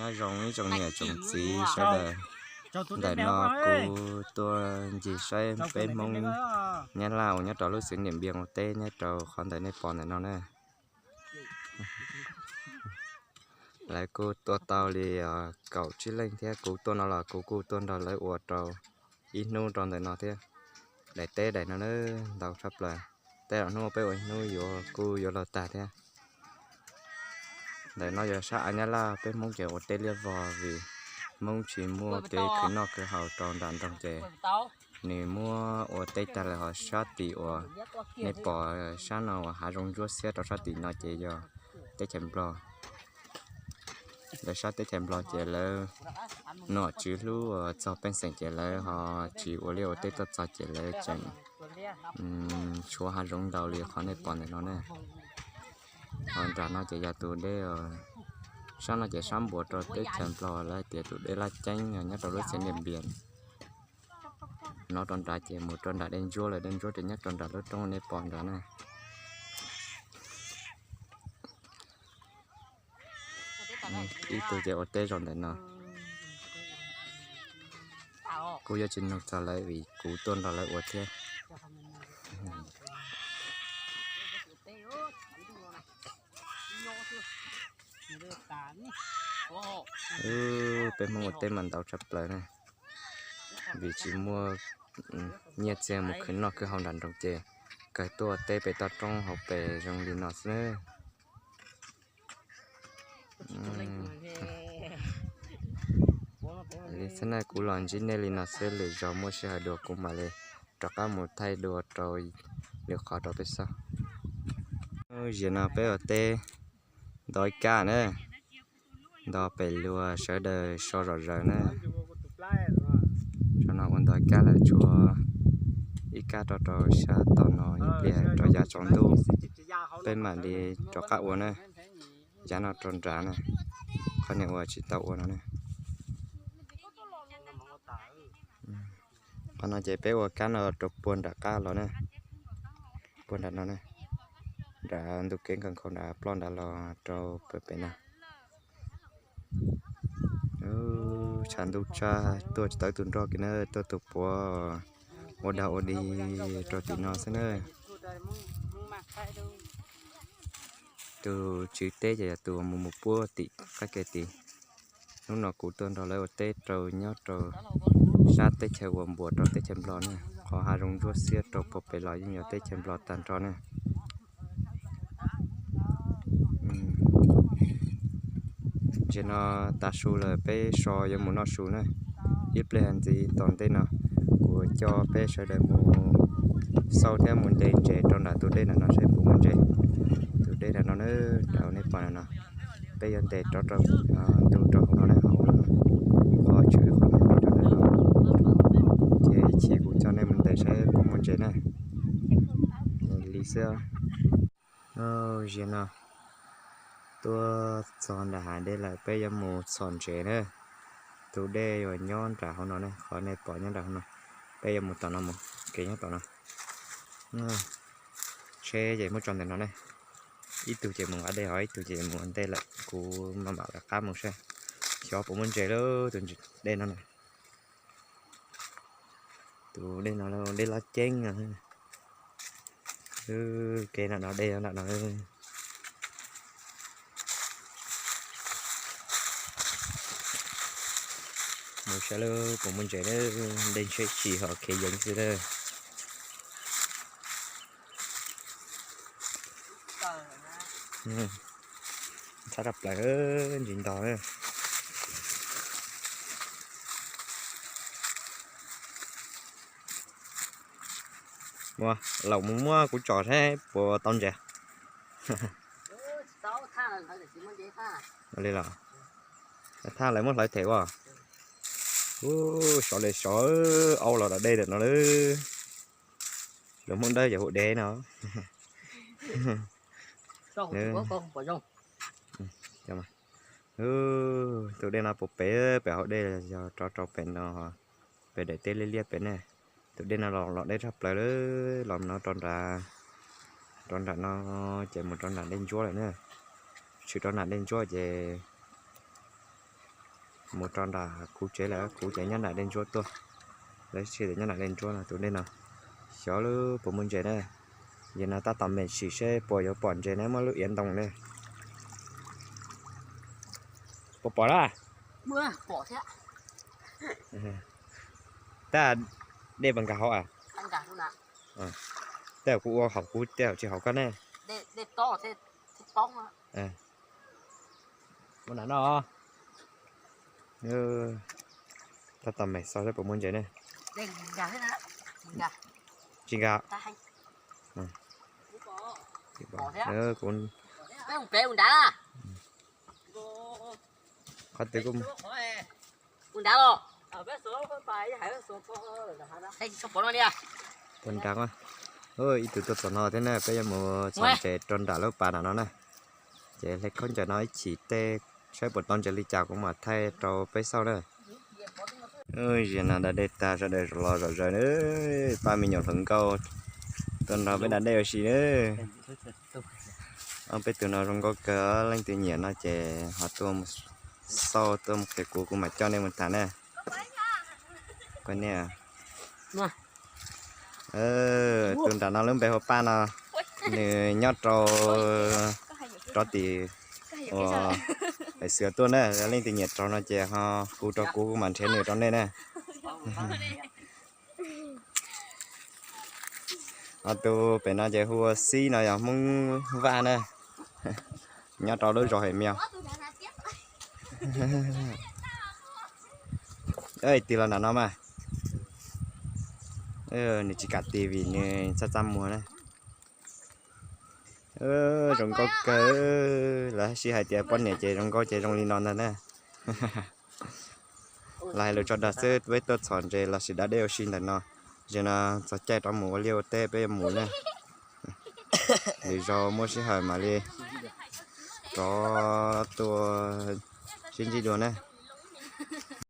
Nyob zoo ib tsoom niam tsoom txiv sawv daws, ntawm no kuv tuaj ncig saib peb Hmoob Nyab Laj uas nyob rau lub xeev Niam Npias ua teb nyob rau qhov ntawm nej pom ntawm no na. Lawv kuj tuaj tau li kaum tsib leej thiab, kuv tuaj no los kuv kuj tuaj nrog lawv ua rau ib hnub rau ntawm no thiab. Daim teb daim no na ntau tshaj plaws, tej zaum hnub peb ua ib hnub yuav kuj yuav luag tag thiab. Ntawm no yog sab av Nyab Laj, peb Hmoob ces ua teb liab vog vim Hmoob tsis muaj kev khwv noj khwv haus rau nram nroog ces nws muab ua teb tag lawm. Ho sab tim uas nej pom sab no uas hav zoov ntsuab xiab rau sab tim no ces yog teb chaws Nplog. Lawv sab teb chaws Nplog ces lawv nom tswv hlub txog pej xeem ces lawv ho tsis ua liaj ua teb tuaj txog ces lawv tseem tshuav hav zoov ntau li qhov nej pom ntawm no na. Ho nram no ces yog tus dej, sab no ces sab npuas rau teb chaws Nplog, lawv hais tias tus dej Laj Ceeb nyob rau lub xeev Niam Npias. Hnov rau nrad ces mus rau nram dej ntsuab lawm, dej ntsuab ces nyob rau nram lub roob nej pom nrad na. Ib tug ces ua teb zaum ntawm no. Kuj yuav tsis nug txog lawv vim kuv tuaj nrog lawv ua thiab. Peb Hmoob ua teb mas ntau tshaj plaws na, vim tsis muaj nyiaj txiag mus khwv noj khwv haus nram nroog ces kawg tuaj ua teb pem toj roob hauv pes zoo li no xwb na. Li xwb na, kuv los ntsib nej li no xwb, lwm zaus muaj sij hawm dua kuv mam li rov qab mus thaij dua rau lwm qhov rau peb xauj. Ziag no peb ua teb nto ib kab na, nto pem luag sawv daws so zom zaws na. Tsam no ua nto ib kab lawm, tshuav ib kab rau rau sab tom no, ib pliag rov yav tsaus ntuj peb mam li rov qab ua na. Yav no rau nrad na, qhov niag uas tsis tau ua no na. Qhov no ces peb ua kab no rau puag nram qab los na, puag nram no na, nram ntu kev nkhaus nkhaus nrad ploj nrad los rau pem pem no. Tshav ntuj tsag tuaj tsis tau tus nroj kiag na, tuaj tus puav ua dag ua dig rau tim no xwb na. Tus tswv teb ces yog tus mus mus puab tim qab kev tid. Hnub no kuv tuaj nrog lawv ua teb rau nyob rau sab teb chaws uas npuas rau teb chaws Nplog na, qhov hav zoov ntsuab xiab rau puag pem los yeej yog teb chaws Nplog tag nrho na. Ntsis no tav su lawm peb so yuav mus noj su na. Ib pliag ntxiv tom ntej no kuv coj peb sawv daws mus xauj thiab mus ntes ntses rau nram tus dej nram no seb puas muaj ntses. Tus dej nram no na, nram nej pom no, peb yuav ntes rov rau ntu rau hauv no na, hauv no, qhov tswv qhov me me rau ntawm no. Ces ib chim kuv coj nej mus ntes saib puas muaj ntses na. Li xwb. Ziag no tuaj txog nram hav dej lawm, peb yuav mus txhom ntses na. Tus dej uas nyob nram hauv no ne, qhov nej pom nyob nram hauv no, peb yuav mus tom no mus, kev nyob tom no. Tsheb ces muab tso ntawm no ne. Ib tug ces mus nqa dej, ho ib tug ces mus ua ntej lawm, kuv mam mam lawv qab mus saib xyov puas muaj ntses lawm tus dej no na. Tus dej no dej Laj Ceeb no. Kev nram no dej nram no. Mus saib lawm puas muaj ntses, dej ntsheb tsis ho kev yeev xwb lawm. Txhab rau plaws ntsis ntog. Ua, laus mus muab kuv tsom saib puas tau ntses. Li los, thaj lawv muab hlawv them ua. Sov li sov, au los dam dej lawm no lawm. Lawv muab dawb yog hu dev no. Tus dej no puas pem, pem hauv dej yog rov rau pem no, pem daim teb liab liab pem ne. Tus dej no los los deb tshaj plaws lawm, los no rau nram, rau nram no ces mus rau nram dej ntsuab lawm na. Tshwm rau nram dej ntsuab ces Mus rau nram kuv tsev lawm, kuv ces nyob nram dej ntsuab tuaj. Lawv tsis nyob nram dej ntsuab no, tus dej no xyov lub puas muaj ntses na. Yog no tab tom mem sim seb puas yuav pom ntses na, muaj lub iav ntoo na. Puas pom na? Tab, dej puas nkag hauv a? Tej kuv ua hauv kuv tej tsis hauv koj ne. Ua nram no. Tab tom mem xauj seb puas muaj ntses ne. Tsis nkag. Qhov twg kuj puag nrad. Ib tug tuaj txog no thiab na, peb yuav mus txhom ntses rau nram lub pas nram no na. Ces hle khaub ncaws no ib chim tej saib puas tau ntses li cas kuv mam thaij rau peb xauj na. Zaum no da dej tag sawv daws los zom zaws na, pab me nyuam hluas nkauj tuaj nrog peb da dej ua si na. Ob peb tug no zoo nkauj kawg, leej twg nyiam no ces ho tuaj xauj tuaj mus qhia kuv, kuv mam coj nej mus tham na. Tus nram no lub npe hu Paj no, nws nyob rau rov tim uas Hais Xwm tuaj na, leej twg nyiam raug no ces ho hu rau kuv, kuv mam nrhiav nws rau nej na. Ho tus pem no ces hu ua Xib no yog Hmoob Vaj na, nyob rau lub zos Hais Mios. Tig los nram no mas, nws tsis kam tig vim nws txaj txaj muag na. Zoo nkauj kawg, lawv sib hais tias poj niam ces zoo nkauj ces zoo li no ntag na. Los hais lus tso dag xwb, peb tuaj txhom ntses los sis da dej ua si ntawm no. Zaum no txog caij rov mus ua liaj ua teb peb yuav mus na. Lwm zaus muaj sij hawm mam li rov tuaj sib ntsib dua na.